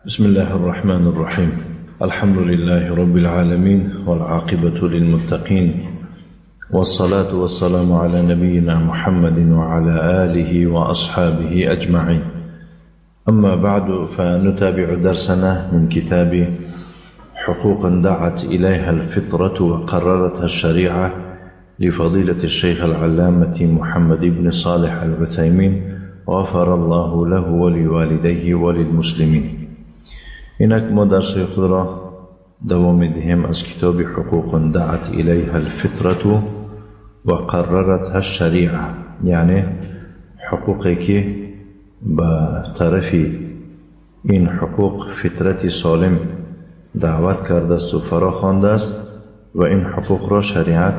بسم الله الرحمن الرحيم. الحمد لله رب العالمين والعاقبة للمتقين والصلاة والسلام على نبينا محمد وعلى آله وأصحابه أجمعين. أما بعد، فنتابع درسنا من كتاب حقوق دعت إليها الفطرة وقررتها الشريعة لفضيلة الشيخ العلامة محمد بن صالح العثيمين، غفر الله له ولوالديه وللمسلمين. اینک ما درس خود را دوام می‌دهیم از کتاب حقوق دعت إليها الفطرة وقررتها الشریعه، یعنی حقوقی که به طرف این حقوق فطرت سالم دعوت کرده است و فرا خوانده است و این حقوق را شریعت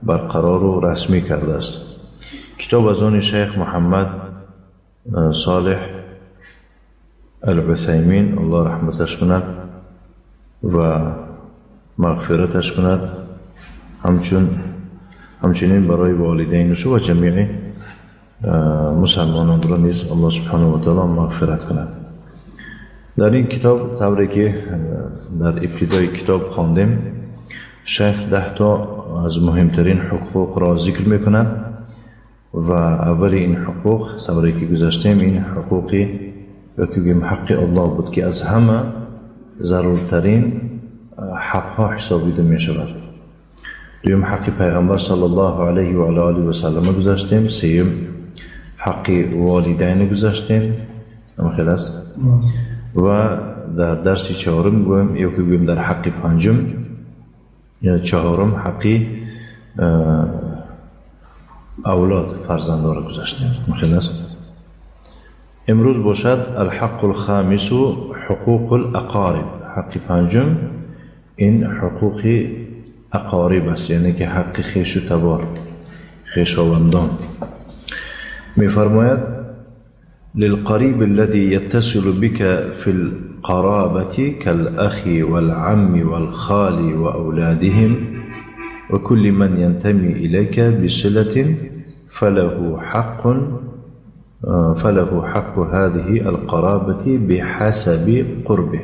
برقرار و رسمی کرده است. کتاب از آن شیخ محمد صالح العثیمین، الله رحمتش کند و مغفرتش کند، همچنین برای والدینش و جمیع مسلمانان را نیز الله سبحانه و تعالی مغفرت کند. در این کتاب طوری که در ابتدای کتاب خواندیم، شیخ 10 تا از مهمترین حقوق را ذکر میکند و اول این حقوق طوری که گذاشتیم این حقوقی یا که بگیم حق الله بود که از همه ضرورترین حقها حسابیده می شود. دویم حق پیغمبر صلی الله علیه و آله و سلم گذاشتیم. سیم حق والدین گذاشتیم، خیلی است. و در درس چهارم گویم یا که بگیم در حق پنجم یا چهارم حق اولاد فرزندان را گذاشتیم، خیلی است. امروز باشد الحق الخامس حقوق الاقارب. حق پنجم این حقوق اقارب است، یعنی که حق خویش و تبار، خویشاوندان. میفرماید للقریب الذي يتصل بك في القرابة كالأخ والعم والخال وأولادهم وكل من ينتمي إليك بصلة فله حق هذه القرابة بحسب قربه.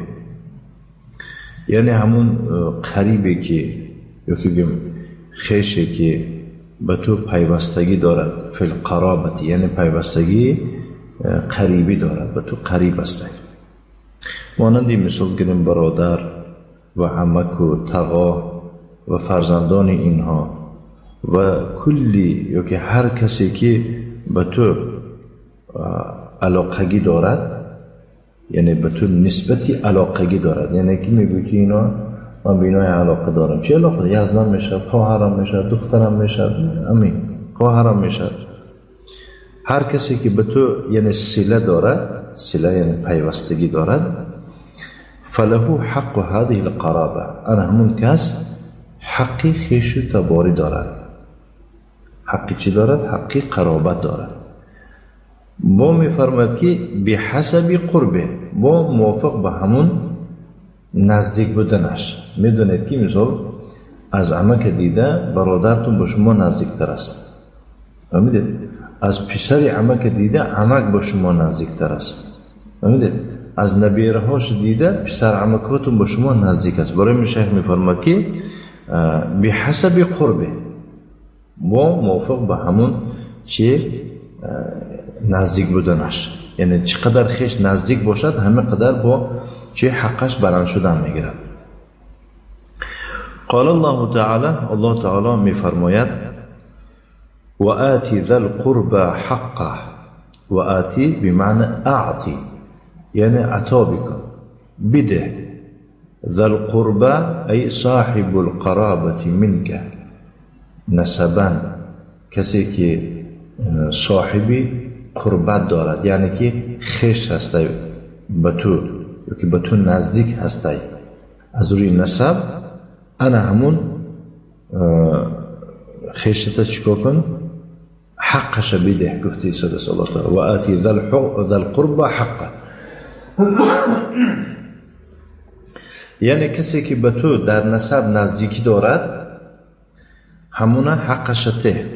یعنی همون قریبی که یا که بگیم خویشی که به تو پیوستگی دارد، فی القرابة یعنی پیوستگی قریبی دارد، به تو قریب است. مانند مثال گیریم برادر و عمک و تقا و فرزندان اینها و کلی یا که هر کسی که به تو علاقگی دارد، یعنی به تو نسبتی علاقگی دارد، یعنی که میگوی که اینا من به اینا علاقه دارم. چه علاقه؟ یزدان میشه، خواهرم میشه، دخترم میشه، امین خواهرم میشه. هر کسی که به تو یعنی صله دارد، صله یعنی پیوستگی دارد، فله حق هذه القرابه، انا همون کس حقی خویش و تباری دارد. حقی چی دارد؟ حقی قرابت دارد. با میفرماید که بحسب قربه، با موافق به همون نزدیک بودنش. میدونید که مثال از عمک دیده برادرتون با شما نزدیکتر است، فهمیدید؟ از پسر عمک دیده عمک با شما نزدیکتر است، فهمیدید؟ از نبیرهاش دیده پسر عمکاتون با شما نزدیک است. برای می شیخ میفرماید که بحسب قربه، با موافق به همون چه نزدیک بودنش، یعنی چقدر خویش نزدیک باشد همه قدر با چه حقش بلند شدن میگیرد. قال الله تعالی، الله تعالی میفرماید و آتی ذا القربى حقه. و آتی بمعنی اعطی، یعنی عطا بکن، بده. ذا القربى ای صاحب القرابة منك نسبا، کسی که صاحبی قربت دارد، یعنی که خویش هستی به تو یا که به تو نزدیک هستی از روی نسب، انا همون خویشت چیکار کن؟ حقش بده. گفته صلی الله علیه و آتی ذا القربى حقه، یعنی کسی که به تو در نسب نزدیکی دارد همون حقش ته.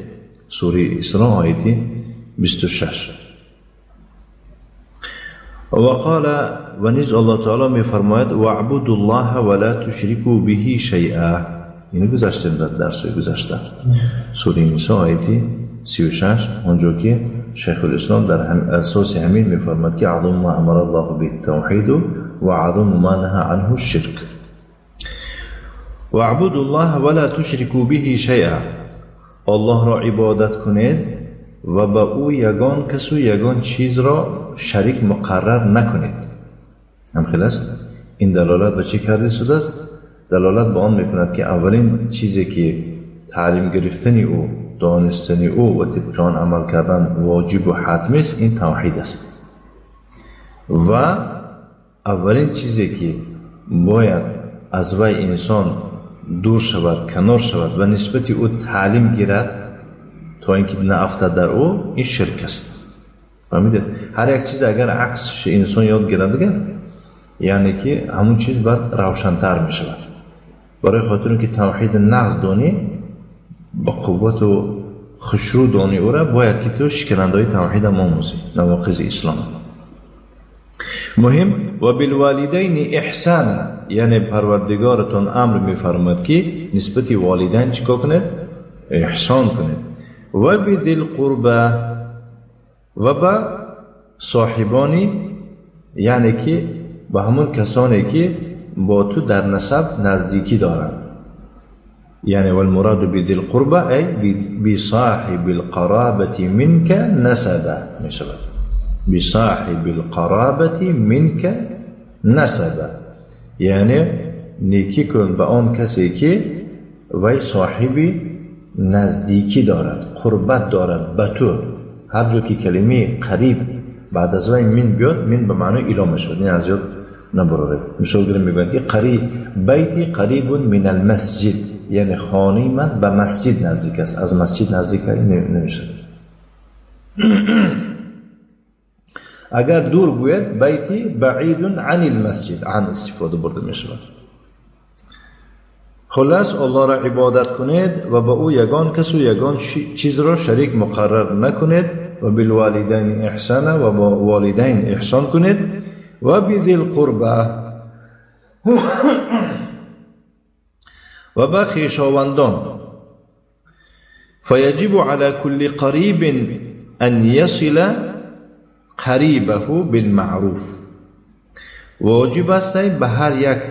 سوره اسراء آیه 26. وقال و نیز الله تعالی میفرماید واعبدوا الله ولا تشركوا به شیئا. اینو گذشتیم در درس گذشته، سوره نساء آیه 36، آنجا که شیخ الاسلام در اساس همین میفرماید که اعظم ما امر الله به التوحید و اعظم ما نهى عنه الشرک. واعبدوا الله ولا تشركوا به شیئا، الله را عبادت کنید و به او یگان کس و یگان چیز را شریک مقرر نکنید. هم خیلی است. این دلالت به چه کرده شده است؟ دلالت به آن میکند که اولین چیزی که تعلیم گرفتن او، دانستن او و طبق آن عمل کردن واجب و حتمی است، این توحید است. و اولین چیزی که باید از وی انسان دور شود، کنار شود و نسبت او تعلیم گیرد تا اینکه نیفتد در او، این شرک است. فهمیدید؟ هر یک چیز اگر عکسش انسان یاد گیرد دیگه، یعنی که همون چیز بعد روشن‌تر می شود. برای خاطر اینکه توحید نقض دانی با قوت و خشرو دانی او را، باید که تو شکنندهای توحید هم آموزی، نواقض اسلام. مهم و بالوالدین احسانا، یعنی پروردگارتون امر میفرماد که نسبت والدین چیکار کنید؟ احسان کنید. و بذی القربى، و به صاحبانی، یعنی که به همون کسانی که با تو در نسب نزدیکی دارند. یعنی والمراد بذی القربى ای بصاحب القرابة منك نسبا می شود. بصاحب القرابة منك نسبا، یعنی نیکی کن به آن کسی که وی صاحب نزدیکی دارد، قربت دارد به تو. هر جا که کلمه قریب بعد از وی من بیاد، من به معنای اله می شود، این از یاد نبرده. مثال گیریم میگویند که قریب، بیتی قریب من المسجد، یعنی خانه من به مسجد نزدیک است، از مسجد نزدیک نمیشه. اگر دور گوید بیتی بعید عن المسجد، عن استفاده برده می شود. خلاص الله را عبادت کنید و به او یگان کس و یگان چیز را شریک مقرر نکنید و بالوالدین احسانا، و با والدین احسان کنید و بذی القربى، و به خویشاوندان. فیجب علی کل قریب ان یصل قریبه بالمعروف، واجب است به هر یک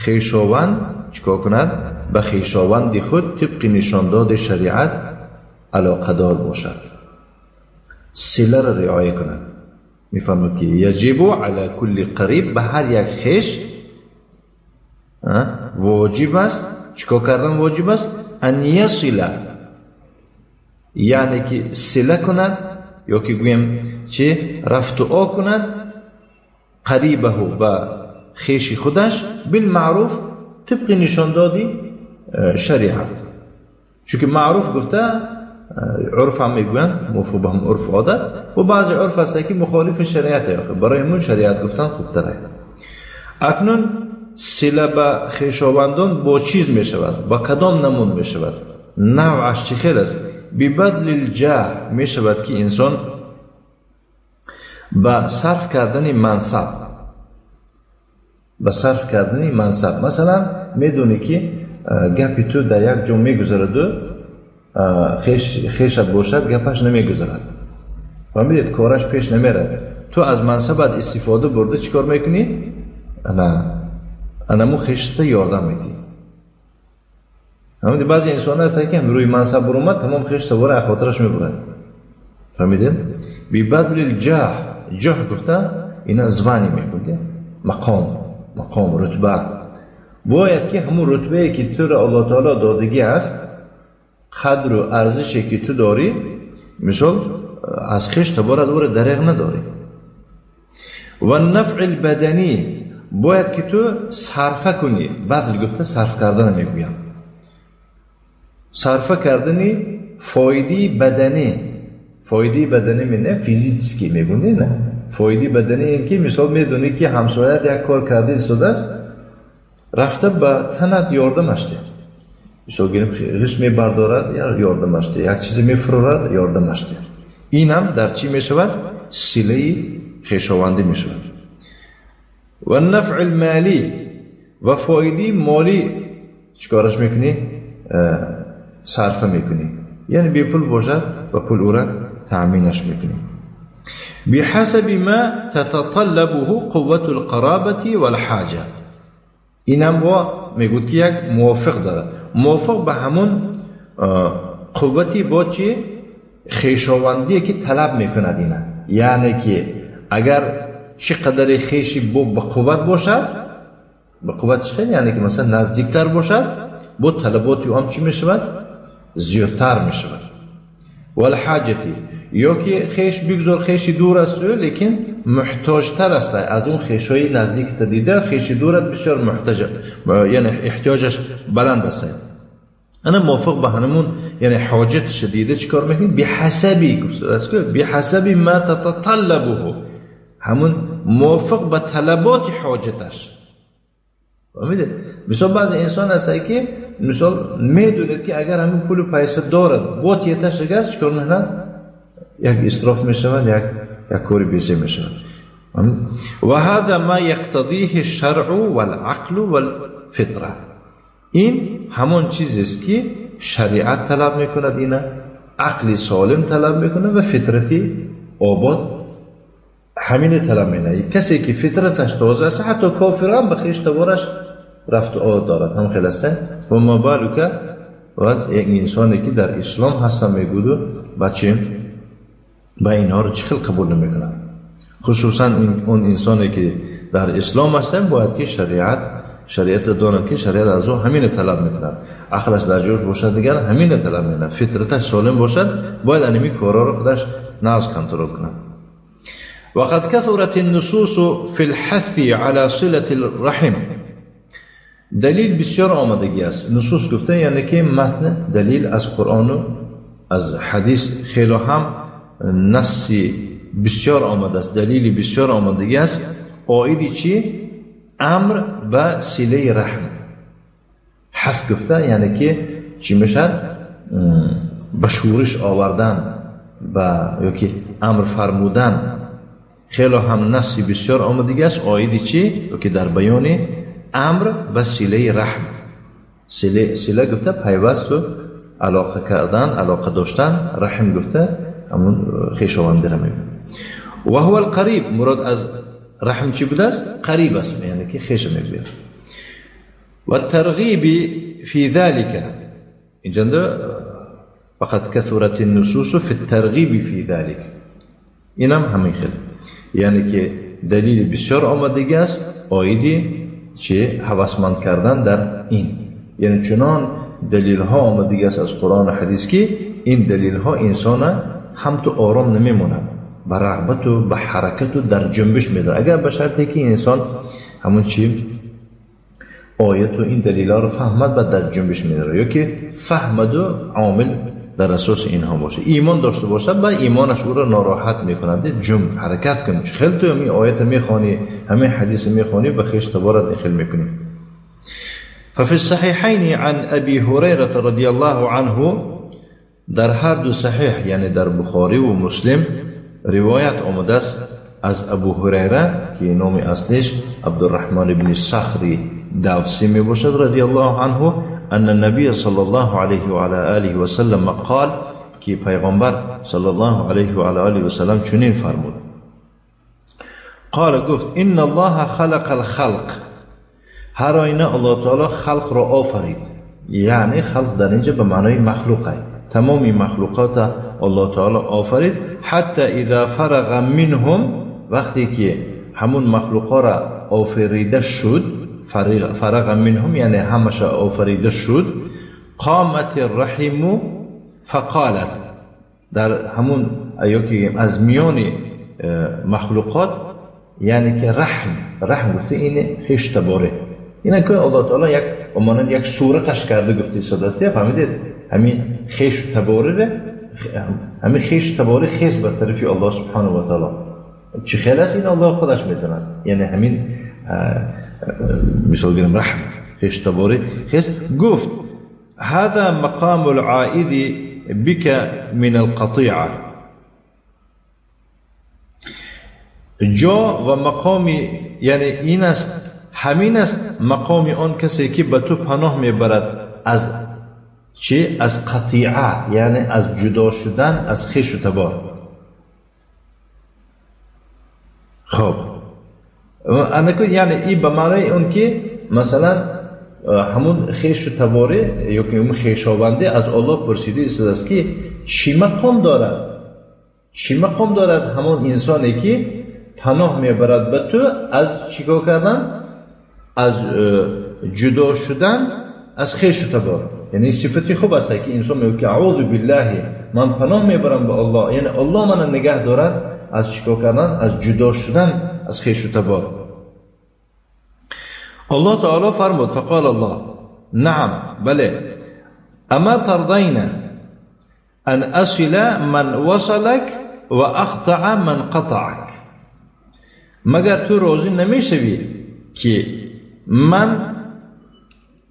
خویشاوند چیکار کند؟ به خویشاوند خود طبق نشانداد شریعت علاقه دار باشد، صله را رعایت کند. میفرماید که یجب علی کل قریب، به هر یک خویش واجب است. چیکار کردن واجب است؟ ان یصل، یعنی که صله کند یا که گویم چه رفت و آ کند، قریبه به خویش خودش بالمعروف، طبق نشاندادی شریعت. چون که معروف گفته عرف هم میگویند، موافق به هم عرف عادت، و بعضی عرف هست که مخالف شریعت، برای همون شریعت گفتن خوبتره. اکنون صله به خویشاوندان با چیز می شود؟ با کدام نمون می شود؟ نوعش چه خیل است؟ ببذل الجاه می شود که انسان با صرف کردن منصب، با صرف کردن منصب، مثلا میدونی که گپی تو در یک جا میگذرد و خیشت باشد گپش نمیگذرد، فهمیدید؟ کارش پیش نمیرد. تو از منصبت استفاده برده چیکار میکنی؟ انمو خیشت یاردم میدی. فهمیدید؟ بعضی انسان هست که روی منصب برومد تمام خیشت واره خاطرش میبرد. فهمیدید؟ ببذل الجاه، جاه گفته اینا زبانی میگه، مقام، مقام، رتبه. باید که همون رتبه که تو را الله تعالی دادگی است، قدر و ارزشی که تو داری، مثال از خیش تبارد او را دریغ نداری. و نفع البدنی، باید که تو صرفه کنی. بذل گفته صرف کردن میگویم، صرفه کردنی فایده بدنی. فایده بدنی می نه فیزیکی میگونی، نه فایده بدنی این که مثال میدونی که همسایت یک کار کرده ایستاده است، رفته به تنت یاردمش ده. مثال گیریم غش میبردارد یا یاردمش ده، یک چیزی میفرورد یاردمش ده. این هم در چی میشود؟ صله خویشاوندی میشود. و نفع المالی و فایده مالی چیکارش میکنی؟ صرفه میکنی، یعنی بی پول باشد و پول او را تأمینش میکنی. بحسب ما تتطلبه قوة القرابة والحاجة. اینم با میگوید که یک موافق داره، موافق به همون قوتی با چی؟ خویشاوندی که طلب میکند اینه، یعنی که اگر چقدر خویشی با قوت باشد، با قوت چه؟ یعنی که مثلا نزدیکتر باشد، با طلبات او هم چی میشود؟ زیادتر میشود. والحاجتی، یا که خویش بگذار خویشی دور است لیکن محتاجتر است از اون خویشای نزدیک تا دیده، خویشی دورت بسیار محتاج، یعنی احتیاجش بلند است. انا موافق به همون یعنی حاجت شدیده چیکار میکنی؟ بحسبی بحسب ما تتطلبه، همون موافق به طلبات حاجتش. فهمیدید؟ مثال بعضی انسان هست که مثال میدونید که اگر همین پول و پیسه دارد با تیتش اگر چیکار میکنه؟ یک اسراف میشود، یک کاری بیزه میشود. و هذا ما یقتضیه الشرع والعقل والفطره. این همان چیزی است که شریعت طلب میکند، اینه عقل سالم طلب میکنه و فطرتی آباد همین طلب میکنه. کسی که فطرتش تازه است، حتی کافر هم به خویش تبارش رفت و آمد دارد، هم خیلی است. و ما بالک و یک انسانی که در اسلام هستن میگود بچه با اینها رو چه خیلی قبول نمیکنه. خصوصا اون انسانی که در اسلام هستن باید که شریعت دانند که شریعت از او همین طلب میکند، عقلش در جوش باشد دیگر همین طلب میکند، فطرتش سالم باشد، باید انمی کارا رو خودش ناز کنترل کند. وقد كثرت النصوص في الحث على صلة الرحم. دلیل بسیار آمدگی است. نصوص گفته یعنی که متن دلیل از قرآن و از حدیث خیلی هم نصی بسیار آمده است، دلیل بسیار آمدگی است. عائد چی؟ امر به صله رحم. حث گفته یعنی که چی میشد؟ به شورش آوردن، به یا که امر فرمودن. خیلی هم نصی بسیار آمدگی است عائد چی؟ یا که در بیان امر به صله رحم. صله گفته پیوست و علاقه کردن، علاقه داشتن. رحم گفته همون خویشاوندی را میگه. و هو القریب، مراد از رحم چی بوده است؟ قریب است، یعنی که خویش میگوید. و الترغیب فی ذلك، اینجا فقط كثرت النصوص فی الترغیب فی ذلك، اینم همین خیلی، یعنی که دلیل بسیار آمدگی است عائد چه؟ هوسمند کردن در این، یعنی چنان دلیل ها آمدگی است از قرآن و حدیث که این دلیل ها انسان هم تو آرام نمیموند، به رغبت و به حرکت و در جنبش میداره، اگر به شرطی که انسان همون چی آیت و این دلیل ها رو فهمد و در جنبش میداره، یا که فهمد و عامل در اساس اینها باشه، ایمان داشته باشد و ایمانش او را ناراحت میکند، جنب حرکت کنی. خیلی تو همین آیت میخوانی، همین حدیث میخوانی، به خویش تبارت این خیلی میکنی. ففي الصحيحين عن أبي هريرة رضي الله عنه، در هر دو صحیح یعنی در بخاری و مسلم روایت آمده است از ابو هریره که نام اصلیش عبدالرحمن بن صخری دوسی می باشد رضی الله عنه، ان النبی صلی الله علیه و علی آله و سلم قال، که پیغمبر صلی الله علیه و علی آله و سلم چنین فرمود. قال گفت ان الله خلق الخلق، هر آینه الله تعالی خلق را آفرید، یعنی خلق در اینجا به معنای مخلوقه، تمام مخلوقات الله تعالی آفرید. حتی اذا فرغ منهم، وقتی که همون مخلوقا را آفریده شد، فرغ منهم یعنی همش آفریده شد، قامت الرحم فقالت، در همون یا که از میان مخلوقات یعنی که رحم گفته اینه خویش تباره، اینه که الله تعالی یک مانند یک صورتش کرده گفته ساده، فهمیدید؟ همین خویش تباره، همین خویش تباره خیز بر طرف الله سبحانه و تعالی چه خیلی است، این الله خودش میداند. یعنی همین مثال گیرم رحم خویش تباره خیز. گفت هذا مقام العائد بك من القطيعة، جا و مقام یعنی این است، همین است مقام آن کسی که به تو پناه میبرد از چی؟ از قطیعه، یعنی از جدا شدن از خویش و تبار. خب یعنی این به معنای اون که مثلا همون خویش و تباره یا که اون خویشاونده از الله پرسیده است که چی مقام دارد؟ چی مقام دارد همون انسانی که پناه میبرد به تو از چیکار کردن؟ از جدا شدن از خویش و تبار. یعنی صفتی خوب است که انسان میگه که اعوذ بالله، من پناه میبرم به الله، یعنی الله من نگه دارد از چیکار کردن؟ از جدا شدن از خویش و تبار. الله تعالی فرمود فقال الله نعم بله اما ترضین ان اصل من وصلك و اقطع من قطعك، مگر تو راضی نمیشوی که من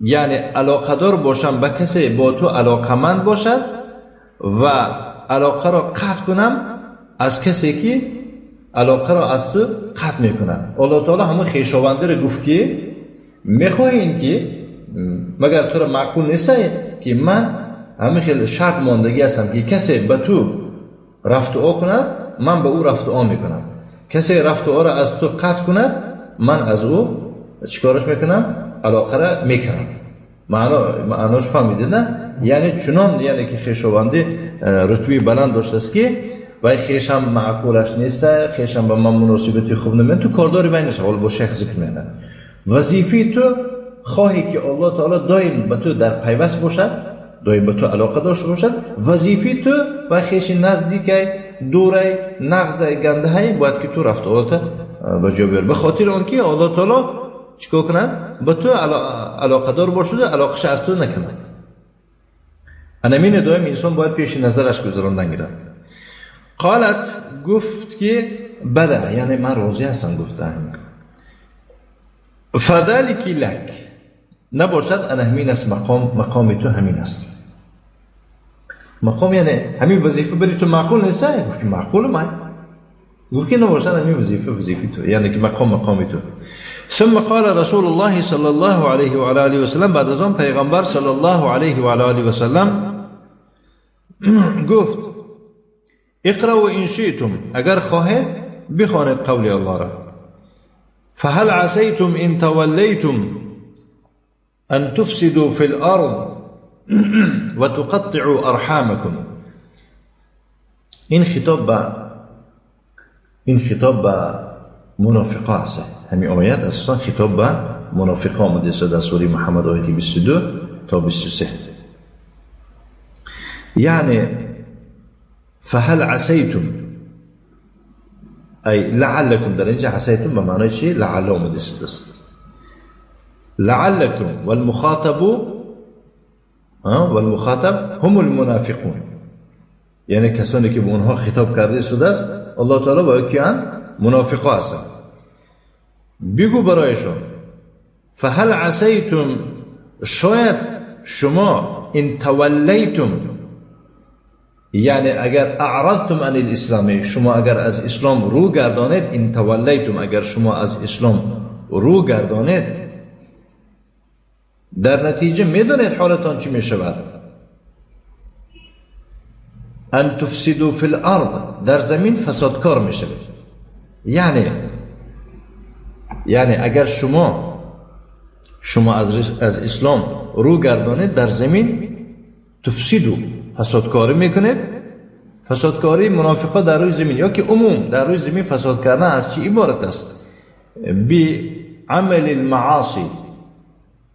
یعنی علاقه دار باشم به کسی با تو علاقمند باشد و علاقه را قطع کنم از کسی که علاقه را از تو قطع میکند. الله تعالی همون خویشاونده را گفت که میخواهین که مگر تو را معقول نیست که من همین خیلی شرط ماندگی هستم که کسی به تو رفت و آ کند من به او رفت و آ میکنم، کسی رفت و آ را از تو قطع کند من از او چیکارش میکنم؟ علاقه را میکنم. معناش فهمیده نه؟ یعنی چنان یعنی که خویشاوندی رتبه بلند داشته است که وای خویشم معقولش نیست، خویشم با من مناسبتی خوب نمی‌کنه، تو کارداری بینش حال با شیخ ذکر میکنه. وظیفه تو خواهی که الله تعالی دایم به تو در پیوست باشد، دایم به تو علاقه داشته باشد، وظیفه تو و خویش نزدیک دوره نغز گنده های باید که تو رفت آلت به جا بیاری، به خاطر آنکه الله تعالی چیکار کند؟ به تو علاقه دار باشد و علاقه از تو نکند. انمین دایم انسان باید پیش نظرش گذراندن گیرد. قالت گفت که بله، یعنی من راضی هستم گفته. فذلك لك نباشد انا همین است مقام، مقام تو همین است. مقام یعنی همین وظیفه بری تو معقول نیست؟ گفت که معقول من. گفت که نباشد همین وظیفه وظیفه تو، یعنی که مقام مقام تو. ثم قال رسول الله صلی الله علیه و آله و سلم، بعد از آن پیغمبر صلی الله علیه و آله و سلم گفت اقرأوا ان شئتم، اگر خواهید بخوانید قول الله را. فهل عسيتم إن توليتم أن تفسدوا في الأرض وتقطعوا أرحامكم. این خطاب به منافقا است. همین آیت اساسا خطاب به منافقا آمده است در سوره محمد آیت 22 تا 23. یعنی فهل عسيتم ای لعلكم، در اینجا عسیتم به معنای چی؟ لعل آمده است. لعلكم والمخاطب والمخاطب هم المنافقون، یعنی کسانی که به اونها خطاب کرده شده است الله تعالی با کیان؟ منافقا هستند. بگو برایشون فهل عسیتم، شاید شما ان تولیتم، یعنی اگر اعرضتم عن الاسلام، شما اگر از اسلام رو گردانید، ان تولیتم، اگر شما از اسلام رو گردانید در نتیجه میدانید حالتان چی میشود؟ ان تفسدوا فی الارض، در زمین فسادکار میشود. یعنی اگر شما از اسلام رو گردانید در زمین تفسدوا، فسادکاری میکنید. فسادکاری منافقا در روی زمین یا که عموم در روی زمین فساد کردن از چی عبارت است؟ بعمل المعاصی،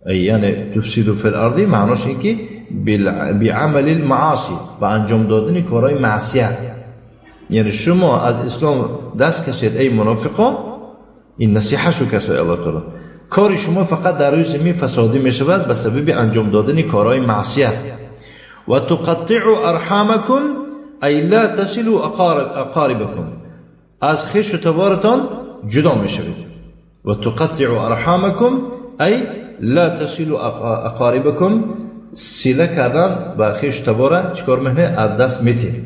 یعنی تفسدوا فی الارض معناش این که بعمل المعاصی، با انجام دادن کارهای معصیت. یعنی شما از اسلام دست کشید ای منافقا، این نصیحه شو کسای الله تعالی، کار شما فقط در روی زمین فسادی میشود به سبب انجام دادن کارهای معصیت. و تقطعوا ارحامکم ای لا تصلوا اقاربکم، از خویش و تبارتان جدا میشوید. و تقطعوا ارحامکم ای لا تصلوا اقاربکم، صله کردن با خویش تباره چیکار میکنه؟ از دست میتید.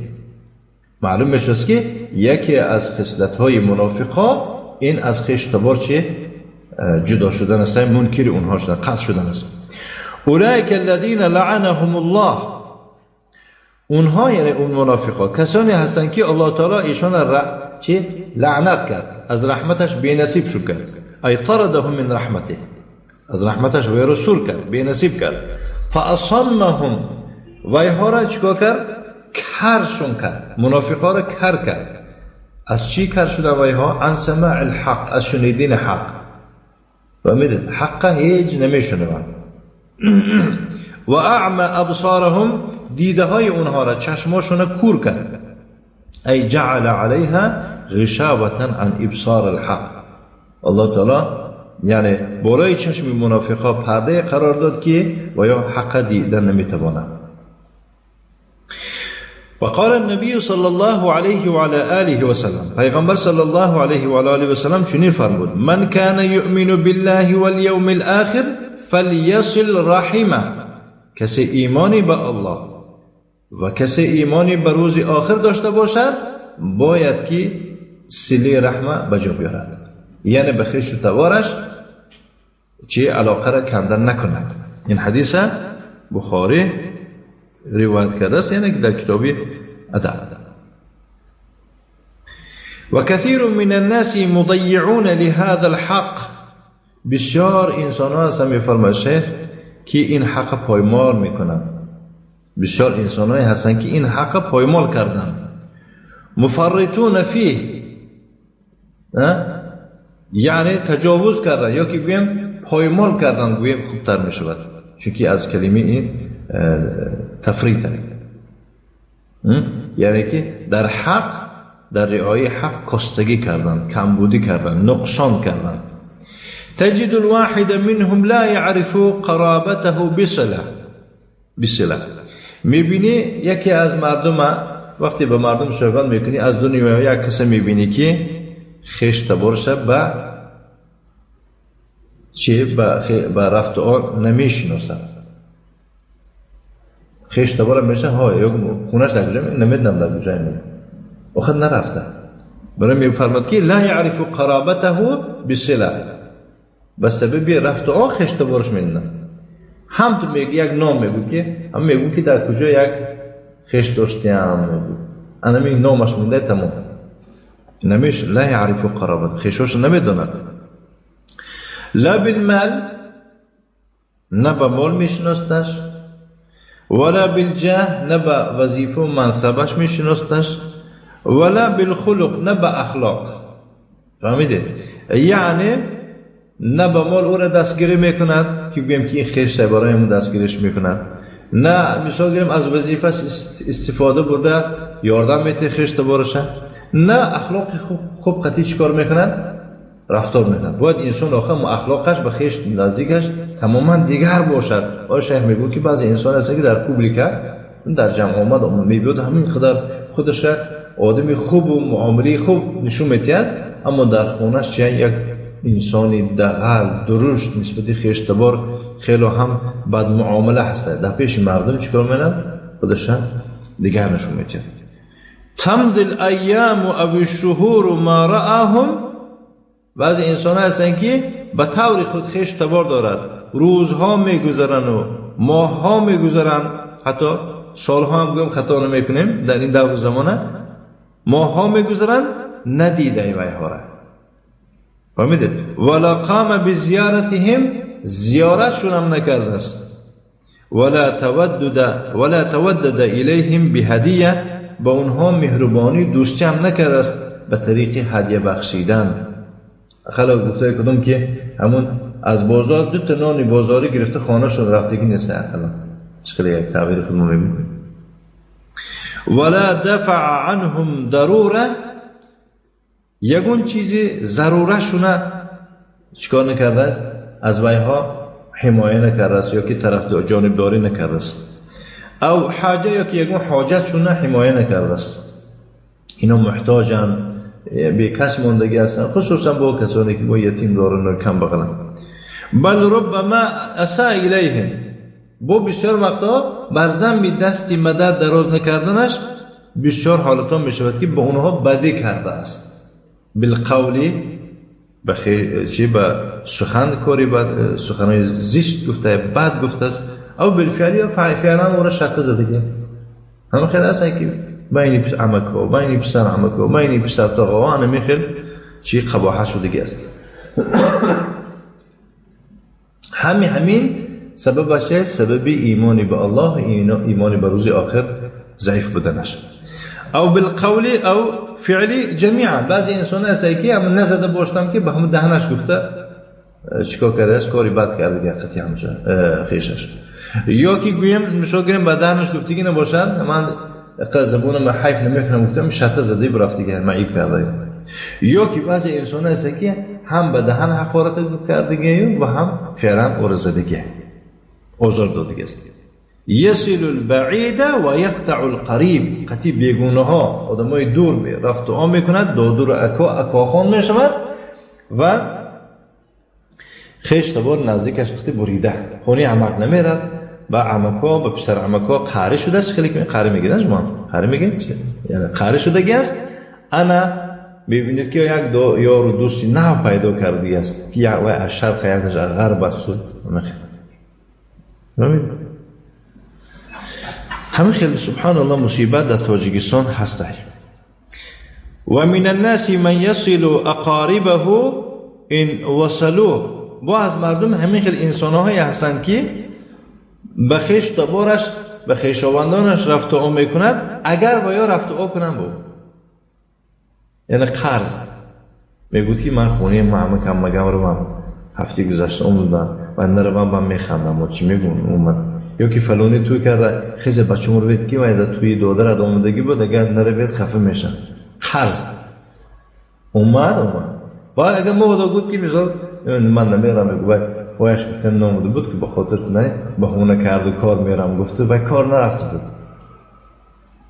معلوم میشه که یکی از خصلت‌های منافقا این از خویش تبار چه جدا شدن است، منکر اونها شدن، قطع شدن است. اولئک الذین لعنهم الله، اونها یعنی اون منافقا کسانی هستند که الله تعالی ایشان را چه لعنت کرد، از رحمتش بی‌نصیب شد کرد، ای طردهم من رحمته، از رحمتش وی سور کرد، بی‌نصیب کرد. فاصمهم، ویها را چیکار کرد؟ کرشون کرد، منافقا را کر کرد. از چی کر شدن ویها؟ عن سماع الحق، از شنیدن حق. فهمیدید؟ حق هیچ نمیشنوند. و اعمى ابصارهم، دیده های اونها را، چشماشون را کور کرد. ای جعل علیها غشاوة عن ابصار الحق. الله تعالی یعنی بالای چشم منافقا پرده قرار داد که و یا حق دیدن نمیتوانند. وقال النبي صلى الله عليه وعلى آله وسلم، پیغمبر صلی الله علیه و آله و سلم چنین فرمود: من كان يؤمن بالله واليوم الآخر فليصل رحمه. کسی ایمانی به الله و کسی ایمانی به روز آخر داشته باشد باید که صله رحمه به جا بیارد، یعنی به خویش و تبارش چه علاقه را کندن نکند. این حدیث بخاری روایت کرده است، یعنی در کتاب ادب. و کثیر من الناس مضیعون لهذا الحق، بسیار انسان ها هستن میفرماید شیخ که این حق پایمال میکنند. بسیار انسان های هستن که این حق پایمال کردند. مفرطون فیه، یعنی تجاوز کردن یا که گویم پایمال کردن، گویم خوبتر میشود، چون از کلمه این تفریط، یعنی که در حق، در رعایه حق کاستگی کردن، کمبودی کردن، نقصان کردن. تجد الواحد منهم لا يعرف قرابته بصله. بصله میبینی یکی از مردم، وقتی به مردم صحبت میکنی از دنیا یک کس میبینی که خویش تبارش به چی به رفت آن نمیشناسد. خویش تبار میشه ها یا خونش در کجا نمیدونم در کجا میره، آخر نرفته. برای میفرماد که لا يعرف قرابته بصله، به سبب رفت آن خویش تبارش میدونم. هم تو میگی یک نام میگو که هم میگو که در کجا یک خویش داشتیم میگو، انا می نامش مونده تمام نمیشه. لا يعرف قرابته، خویشاش نمیدوند. لا بالمال، نه به مال میشناستش، ولا بالجاه، نه به وظیفه و منصبش میشناستش، ولا بالخلق، نه به اخلاق. فهمیدید؟ یعنی نه به مال او را دستگیری میکند که گویم که این خویش برای اون دستگیریش میکند، نه مثال گیریم از وظیفه استفاده برده یاردم میته خویش تبارشه، نه اخلاق خوب قطعی چیکار میکند؟ رفتار میکند. باید انسان آخر اخلاقش به خویش نزدیکش تماما دیگر باشد. آیا شیخ میگو که بعضی انسان هست که در پوبلیکا در جمع آمد میبیاد همین قدر خودش آدمی خوب و معامله خوب نشون میتید، اما در خونش چه یک انسانی دغل درشت نسبت خویش تبار خیلی هم بد معامله هست. در پیش مردم چیکار میکنند؟ خودش دیگر نشون میتید. تمضی الایام او الشهور ما رآهم، بعضی انسان هستن که به طور خود خویش تبار دارد، روزها میگذرن و ماهها میگذرن، حتی سالها هم گویم خطا نمیکنیم در این دور زمانه، ماهها میگذرن ندیده ویها را. فهمیدید؟ ولا قام بزیارتهم، زیارتشون هم نکرده است. ولا تودد الیهم بهدیه، با اونها مهربانی دوستی هم نکرده است به طریق هدیه بخشیدن. خلا گفته کدوم که همون از بازار دو تا نان بازاری گرفته خانه‌شون رفتگی نیست. اخلا اشکال یک تعبیر خودمون می‌بینیم. ولا دفع عنهم ضروره، یگون چیزی ضروره‌شونه چیکار نکرده است؟ از ویها حمایه نکرده است یا که طرف جانبداری نکرده است، او حاجه یا که یگون حاجتشونه حمایه نکرده است. اینا محتاجن، بی کس ماندگی هستن، خصوصا با کسانی که با یتیم دارن و کم بغلن. بل ربما اساء الیهم، با بسیار وقتا بر ذم دستی مدد دراز نکردنش بسیار حالتان می شود که با اونها بدی کرده است. بالقول به چی به سخن کاری بد، سخنای زشت گفته، بد گفته است، او بالفعل یا فعلا او را شرطه زدگی. همه خیلی هستن که بین عمک‌ها، بین پسر عمک‌ها، بین پسر تاقاها، همه خیلی چی قباحت شدگی است. همین سبب چه؟ سبب ایمانی به الله، ایمانی به روز آخر ضعیف بودنش. او بالقول او فعلی جمیعا. بعضی انسان هست که هم نزده باشتم که به همون دهنش گفته چیکار کرده است، کاری بد کرده که قطعی همچه خیشش. یا که گویم مثال گیریم به دهنش گفتگی نباشد، من زبونم حیف نمیکنم گفتم شرط زده برفت که معیب کرده. یا که بعضی انسان هست که هم به دهن حقارت کرده و هم فعلا او را زدگی، آزار دادگی است. یصل البعید و یقطع القریب. قطعی بیگونه ها، آدمای دور رفت و آم میکند، دادور اکاخان میشود و خیش تبار نزدیکش قطعی بریده، خونی عمق نمیرد، به عمکا، به پسر عمکا قهری شده است. خیلی که قهری میگیرن شما، قهری میگین چی؟ یعنی قهری شدگی است. انا میبینید که یک دو یار و دوستی نو پیدا کردی است که یک از شرق یکش از غرب است. همین خیلی سبحان الله مصیبت در تاجیکستان هست. و من الناس من یصل اقاربه ان وصلوه. با از مردم همین خیلی انسان‌هایی هستند که به خویش تبارش، به خویشاوندانش رفت و آمد میکند، اگر با یا رفت و آمد کنند بود، یعنی قرض میگوید که من خونه معمه کم مگم رو من هفته گذشته آمدم و نروم من میخندم و چی میگم اومد. یا که فلانی توی کرده خیز بچه‌م رو بید که باید توی دادر آمدگی بود، اگر نروید خفه میشن. قرض اومد. بعد اگر ما خدا گفت که مثال من نمیرم، میگه باید وایش گفتن نامده بود که به خاطر نه بهونه کرد و کار میرم گفته و کار نرفته بود.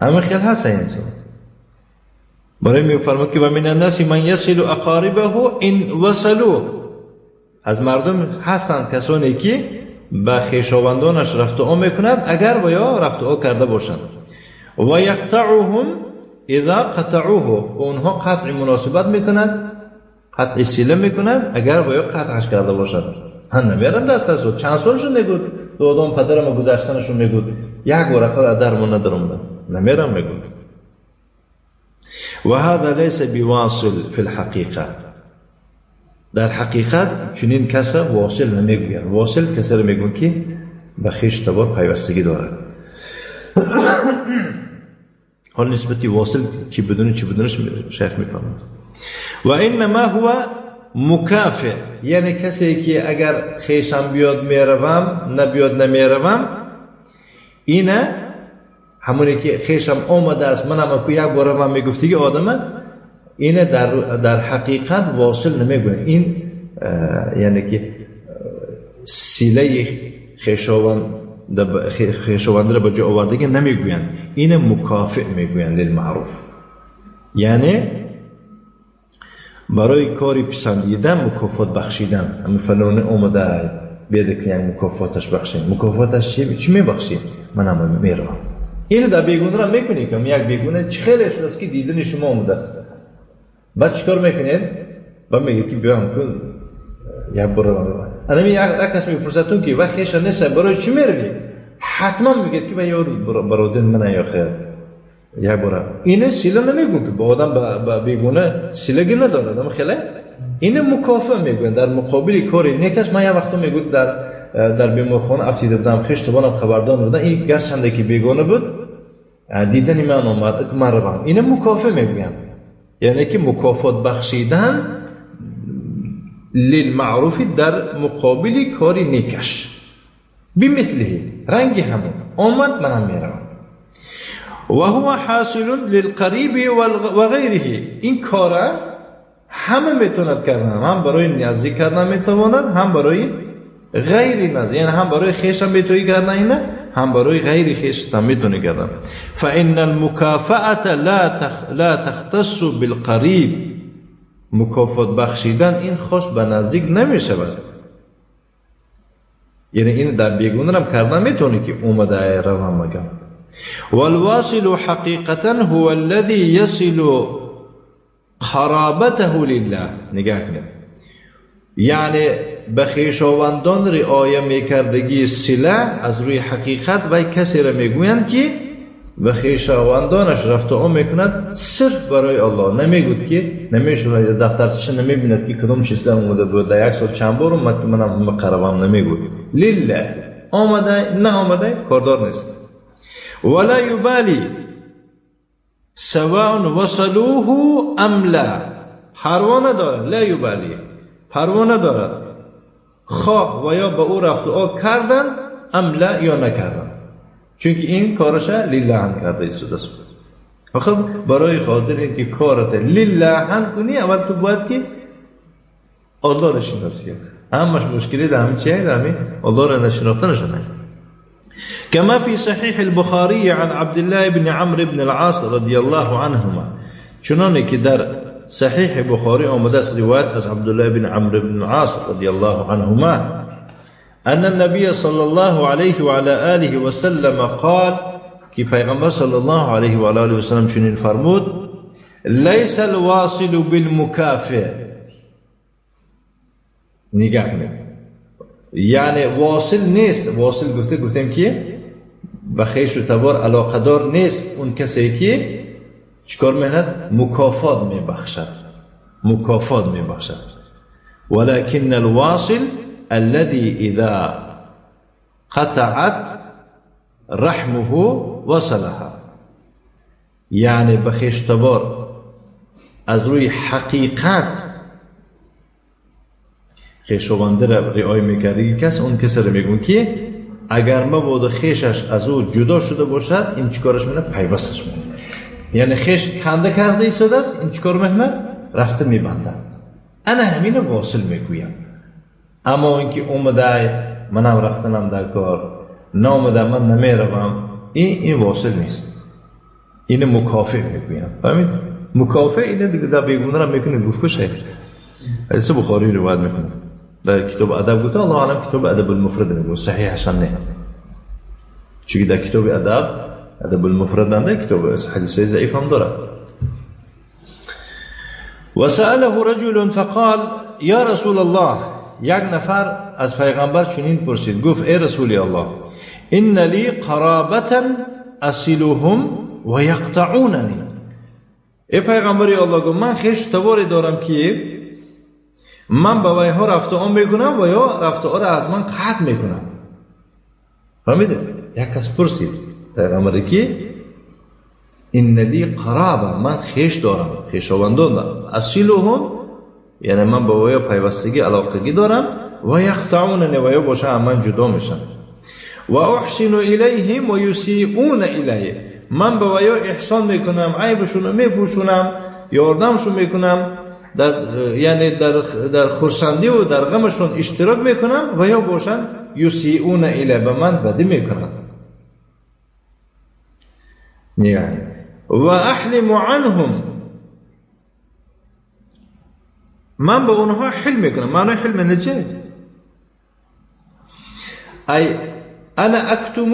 همه خیلی هست انسان. برای میفرماد که و من الناس من یصل اقاربه ان وصلوا. از مردم هستند کسانی که به خویشاوندانش رفت و آمد میکند اگر و یا رفت و آمد کرده باشند. و یقطعهم اذا قطعوه. و اونها قطع مناسبت میکند، قطع سیله میکند اگر و یا قطعش کرده باشند. من نمیرم دست از او. چند سالشون میگود دو آدم پدرم گذشتنشون میگود یک ورقه را درمون ندارم نمیرم میگود. و هذا ليس بواصل في الحقیقه. در حقیقت چنین کس واصل نمیگوید. واصل کسی رو میگوید که به خویش تبار پیوستگی دارد. حال نسبتی واصل کی بدون چی بدونش شیخ میفهمد. و انما هو مکافئ، یعنی کسی که اگر خویشم بیاد میروم، نبیاد نمیروم، اینه همونی که خویشم آمده است منم اکو یک بار من میگفتگی آدمه، اینه در حقیقت واصل نمیگوید. این یعنی که سیله خویشاوند را به جا آوردگی نمیگویند، اینه مکافئ میگویند للمعروف، یعنی برای کاری پسندیدن مکافات بخشیدن. همین فلانه آمده بیاده که یک مکافاتش بخشیم. مکافاتش چی میبخشیم؟ من هم میروم. اینو در بیگونه را میکنی که یک بیگونه چه خیلی شده است که دیدن شما آمده است، بعد چیکار میکنید؟ بعد میگه که بیام کن یک بار رو. انا یک کس میپرسد که وقت خیش نیست برای چی میروی؟ حتما میگه که یار برادر من یا خیر یک بار. اینه سیله نمیگون که با آدم با بیگونه سیلگی نداره، اما خیلی اینه مکافئ میگن در مقابل کاری نیکش. من یه وقت میگم در بیمارخانه افتیده بودم، خیش تبانم خبردار بودم، این گرچنده که بیگانه بود دیدن من آمد که من روم. اینه مکافئ میگن، یعنی که مکافات بخشیدن للمعروف در مقابل کاری نیکش. بمثله رنگ همون آمد منم میروم. و هو حاصل للقریب و غیره. این کاره همه میتوند کردن، هم برای نزدیک کردن میتواند، هم برای غیر نزدیک، یعنی هم برای خویش هم میتونی کردن اینه، هم برای غیر خویش هم میتونی کردن. فان المکافأة لا تختص بالقریب. مکافات بخشیدن این خاص به نزدیک نمیشود، یعنی این در بیگونه هم کردن میتونی که اومده روم مگم. والواصل حقیقتا هو الذي يصل قرابته لله. نگاه کنید، یعنی به خویشاوندان رعایه میکردگی صله از روی حقیقت و کسی را میگویند که به خویشاوندانش رفت و آمد میکند صرف برای الله. نمیگوید که نمیشود دفترچه نمیبیند که کدام چیز آمده بود در یک سال چند بار اومد که منم قربم، نمیگوید. لله آمده نه آمده کاردار نیست. ولا یبالی سواء وصلوه ام لا، پروا ندارد. لا یبالی پروا ندارد خواه و یا به او رفت و آ کردن ام لا یا نکردن، چون که این کارش لله هم کرده ایستاده است. آخه برای خاطر اینکه کارت لله هم کنی اول تو باید که الله را شناسی. همش مشکلی در همین چیه؟ در همین الله را نشناختنشونه. كما في صحيح البخاري عن عبد الله بن عمرو بن العاص رضي الله عنهما، چنانه که در صحیح بخاری آمده است روایت از عبدالله بن عمرو بن العاص رضی الله عنهما ان النبي صلى الله عليه وعلى آله وسلم قال، که پیغمبر صلی الله علیه و آله و سلم چنین فرمود: لیس الواصل بالمکافئ. نگاه کنید، یعنی واصل نیست. واصل گفته گفتیم که به خویش و تبار علاقه دار نیست اون کسی که چیکار میکند؟ مکافات میبخشد، مکافات میبخشد. ولكن الواصل الذي اذا قطعت رحمه وصلها، یعنی به خویش تبار از روی حقیقت خویشاونده را رعایت میکرد. کس اون کسی را میگون که اگر مبادا خویشش از او جدا شده باشد این چیکارش میکنه؟ پیوستش میکنه. یعنی خویش کنده کرده ایستاده است، این چیکار میکنه؟ رفته میبنده. انا همین واصل میگویم. اما اینکه اومده منم رفتنم در کار، نامده من نمیروم، این واصل نیست. این مکافئ میگویم. فهمید؟ مکافئ اینه دیگه، در بیگونه را میکنه گفت کشه. حدیث بخاری روایت میکنه در کتاب ادب، گفته الله اعلم کتاب ادب المفرد میگه، صحیحش هم نه، چون در کتاب ادب ادب المفرد نه، کتاب حدیث ضعیف هم داره. وسأله رجل فقال یا رسول الله، یک نفر از پیغمبر چنین پرسید، گفت ای رسول الله ان لی قرابة اصلهم و یقطعوننی. ای پیغمبر الله، گفت من خویش تباری دارم که من به ویها رفت و آمد میکنم و یا رفت و را از من قطع میکنم. فهمیده؟ یک کس پرسید پیغمبر که ان لی قرابه، من خویش دارم، خویشاوندان دارم، اصیلهم یعنی من با ویا پیوستگی علاقگی دارم، و یقطعوننی و یا باشه از من جدا میشن، و احسن الیهم و یسیئون الی، من به ویا احسان میکنم، عیبشون رو میپوشونم، یاردمشون میکنم، در یعنی در خرسندی و در غمشون اشتراک میکنم، و یا باشن یسیئون الی، به من بدی میکنن. یعنی و احلم عنهم، من به اونها حلم میکنم. معنی حلم نه چه؟ ای انا اکتم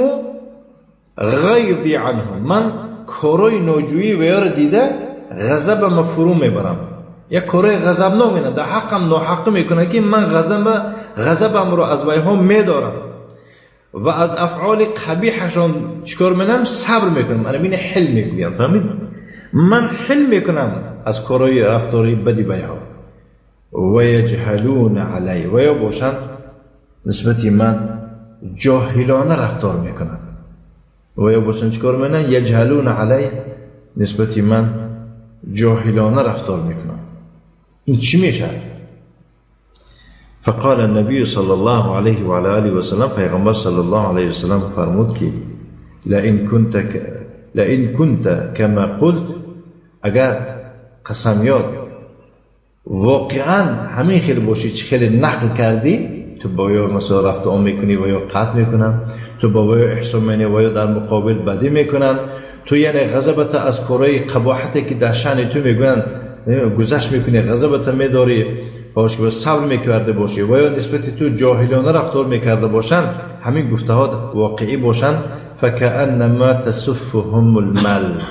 غیظی عنهم، من کارای ناجویی و یار دیده غضبم فرو میبرم، یک کارای غضبناک میکنم، در حقم ناحق میکنه که من غضبم رو از ویها میدارم و از افعال قبیحشان چیکار میکنم؟ صبر میکنم. من این حلم میگویم. فهمید؟ من حلم میکنم از کارای رفتاری بدی ویها. و یجهلون علی، و یا باشند نسبت من جاهلانه رفتار میکنن، و یا باشند چیکار میکنن؟ یجهلون علی، نسبت من جاهلانه رفتار میکنن. این چی میشه؟ فقال النبي صلى الله عليه وعلى آله وسلم، پیغمبر صلی الله علیه وسلم فرمود که لئن كنت كما قلت، اگر قسم یاد واقعا همین خیلی باشی چه خیلی نقل کردی، تو با یا مثلا رفت آن میکنی و یا قطع میکنن، تو با یا احسان میکنی و یا در مقابل بدی میکنن، تو یعنی غضبت از کارهای قباحتی که در شأن تو میگویند گذشت میکنی، غضبت میداری، باش که صبر میکرده باشی و یا نسبت تو جاهلانه رفتار میکرده باشند، همین گفته ها واقعی باشند، فکأنما تسفهم المل،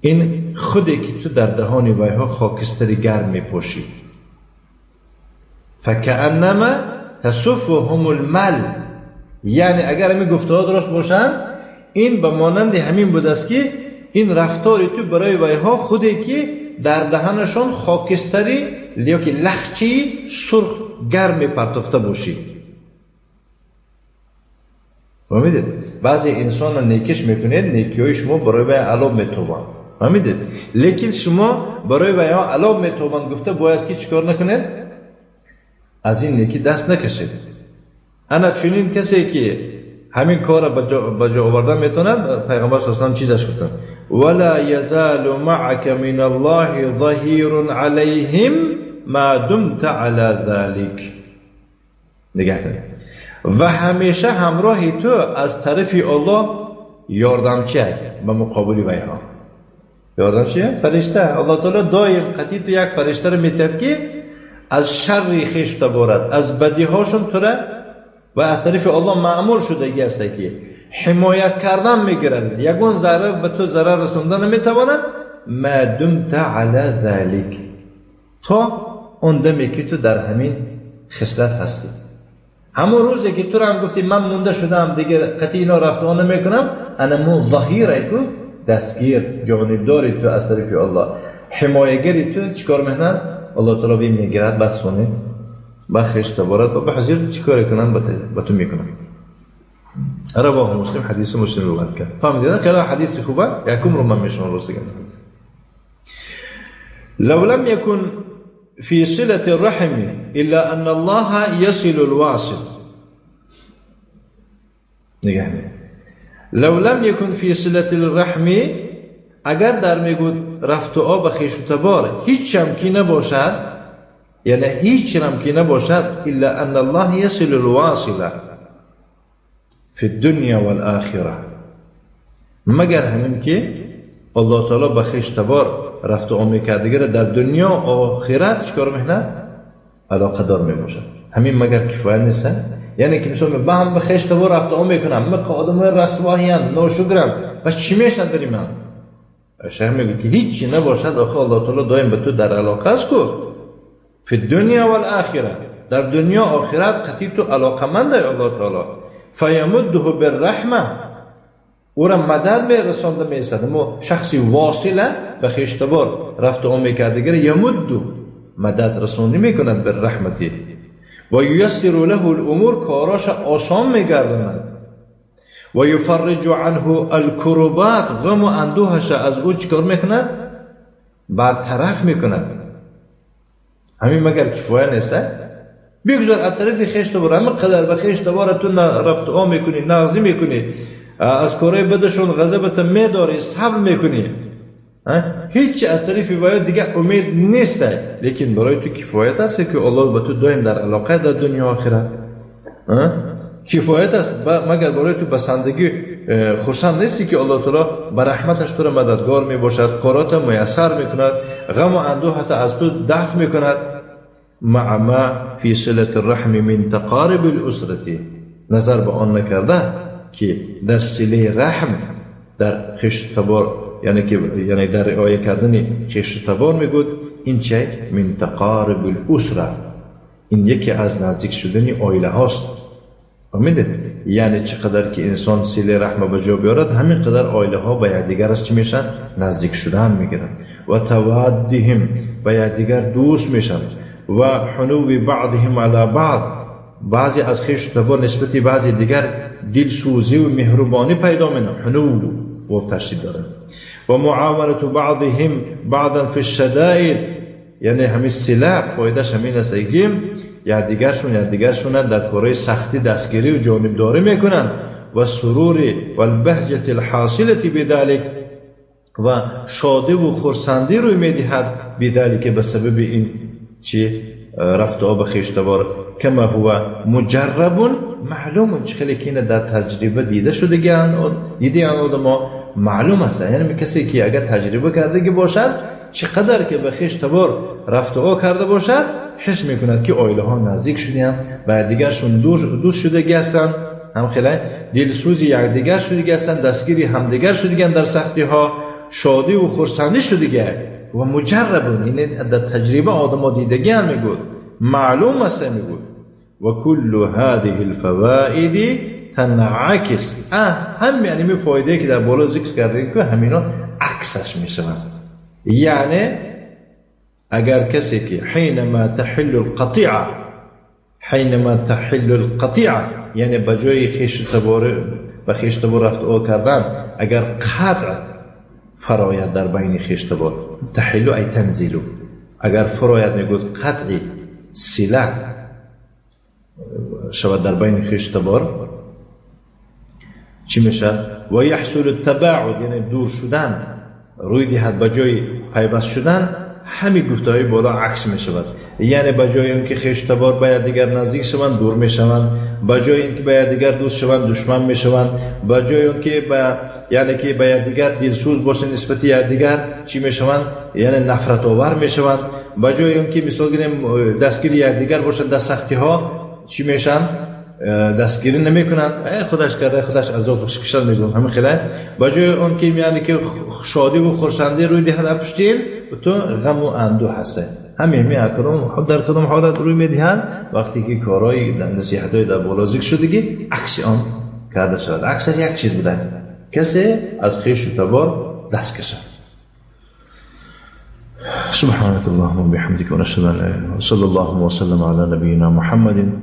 این خودی که تو در دهان ویها خاکستری گرم میپوشی. فکأنما تسفهم المل. یعنی اگر همین گفته ها درست باشند، این به مانند همین بود است که این رفتار تو برای ویها خوده که در دهنشان خاکستری یا که لخچی سرخ گرم پرتافته باشی. فهمیدید؟ بعضی انسان را نیکش میکنید، نیکی های شما برای وی علاو میتوبند. فهمیدید؟ لیکن شما برای ویها علاو میتوبند گفته باید که چیکار نکنید؟ از این نیکی دست نکشید. انا چنین کسی که همین کار را به جا آوردن میتوند، پیغمبر صلی الله علیه و سلم چیزش گفتند: ولا يزال معك من الله ظهير عليهم ما دمت على ذلك. نگاه کنید، و همیشه همراه تو از طرف الله یاردمچی به مقابل ویها. یاردمچی فرشته. الله تعالی دایم قطعی تو یک فرشته رو میتد که از شر خویش تبارد، از بدیهاشون تو را و از طرف الله مأمور شدگی است که حمایت کردن میگیرد، یگون ضرر به تو ضرر رسوندن نمیتواند. ما دمت علی ذلك، تا اون دمی که تو در همین خصلت هستی. همون روزی که تو را هم گفتی من مونده شدم دیگه قطعی اینا رفت آن نمیکنم، انا مو ظهیره کو دستگیر جانبداری تو از طرف الله، حمایه‌گری تو چیکار میکنن؟ الله تعالی بیم میگیرد بس سونه با خویش تبارد و به حضور چیکار کنن با تو میکنن. رواه مسلم، حدیث مسلم روایت کرد. فهمیدین؟ خیلی حدیث خوبه، یکم رو من میشم راست گفتم. لو لم يكن في صلة الرحم إلا أن الله يصل الواصل. نگاه لو لم يكن في صلة الرحم، اگر در میگود رفت و آب خویش و تبار هیچ هم که نباشد، یعنی هیچ هم که نباشد، إلا أن الله يصل الواصل في الدنيا والآخرة، مگر همین که الله تعالی به خویش تبار رفت و آمد کردگی را در دنیا و آخرت چیکار میکنه؟ علاقه دار میباشد. همین مگر کفایت نیست؟ یعنی که مثلا من هم به خویش تبار رفت و آمد میکنم، من آدمای رسواهیم، ناشکرم، پس چی میشد برای من؟ شیخ میگه که هیچی نباشد، آخه الله تعالی دائم به تو در علاقه است کو فی الدنیا والآخرة، در دنیا آخرت قطعی تو علاقمنده الله تعالی. فیمده بالرحمه، او را مدد می رسانده می ایستد. اما شخصی واصله به خویش تبار رفت و آمد کردگی یمد مدد رسانی میکند بالرحمتی و یسر له الامور، کاراش آسان میگرداند. و یفرج عنه الکربات، غم و اندوهش از او چیکار میکند؟ برطرف میکند. همین مگر کفایه نیست؟ بگذار از طرف خویش تبار همین قدر به خویش تبار تو رفت و آمد میکنی، نغزی میکنی، از کارهای بدشون غضبت میداری، صبر میکنی، هیچ از طرف وای دیگه امید نیست، لیکن برای تو کفایت است که الله به تو دائم در علاقه در دنیا آخرت کفایت است. مگر برای تو بسندگی خرسند نیستی که الله تعالی به رحمتش تو را مددگار میباشد، کارات میسر میکند، غم و اندوهت از تو دفع میکند. مع ما فی صلة الرحم من تقارب الاسرة، نظر به آن نکرده که در صله رحم در خویش تبار، یعنی که یعنی در رعایت کردن خویش تبار میگود این چه من تقارب الاسره، این یکی از نزدیک شدن عائله هاست. فهمیدید؟ یعنی چقدر که انسان صله رحم به جا بیارد، همین قدر عائله ها به یکدیگر از چی میشن؟ نزدیک شدن میگیرن. و تودهم، به یکدیگر دوست میشن. و حنو بعضهم علی بعض، بعضی از خویش تبار نسبت بعضی دیگر دلسوزی و مهربانی پیدا میکنن، حنو و تشدید داره. و معاونت بعضهم بعضا فی الشدائد، یعنی همین صله فایدهش همین است که یکدیگرشون در کارهای سختی دستگیری و جانبداری میکنند. و سرور و البهجة الحاصلة بذلك، و شادی و خرسندی روی میدهد بذلك به سبب این چی رفت آب خویش تبار. کما هو مجرب معلوم، چه خیلی که در تجربه دیده شده دیده آن آدم معلوم است. یعنی کسی که اگر تجربه کرده که باشد، چقدر که به خویش تبار رفت آ کرده باشد، حس میکند که عائله ها نزدیک شدن و دیگرشون دوست شده هستند، هم خیلی دلسوزی یکدیگر شده هستند، دستگیری همدیگر شده در سختی ها، شادی و خرسندی شده و مجربون. این در تجربه آدم ها دیدگی هم میگود معلوم است میگوید و کل هذه الفوائد تنعکس. هم یعنی می فایده که در بالا ذکر کردیم که همینا عکسش میشود. یعنی اگر کسی که حینما تحل القطیعه، حینما تحل القطیعه، یعنی به جای خویش تبار به خویش تبار رفت او کردن، اگر قطع فراید در بین خویش تبار، تحل ای تنزیلو، اگر فراید میگوید قطعی سله شود در بین خویش تبار، چی میشه؟ و یحصل التباعد، یعنی دور شدن روی دهد به جای پیوست شدن، همین گفته‌های بالا عکس میشود. یعنی به جای اینکه خویش تبار به یکدیگر نزدیک شوند دور میشوند، به جای اینکه به یکدیگر دوست شوند دشمن میشوند، به جای اینکه به یعنی که به یکدیگر دلسوز باشند نسبت یکدیگر چی میشوند؟ یعنی نفرت آور میشوند. به جای اینکه مثال گیریم دستگیر یکدیگر باشند در سختی ها چی میشن؟ دستگیری نمیکنند، خودش کرده خودش عذاب کشد میگم همین خیلی. به جای اون که یعنی که شادی و خرسندی روی دهد پشتین تو غم و اندوه هسته. همین می اکرم در کدام حالت روی میدهند؟ وقتی که کارهای نصیحت‌های در بالا ذکر شدگی عکس آن کرده شود. عکسش یک چیز بوده، کسی از خویش و تبار دست کشد. سبحانك اللهم وبحمدك ونشهد ان لا اله الا انت، صلى الله وسلم على نبينا محمد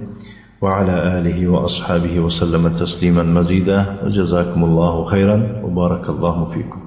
وعلى آله وأصحابه وسلم تسليما مزيدا، وجزاكم الله خيرا وبارك الله فيكم.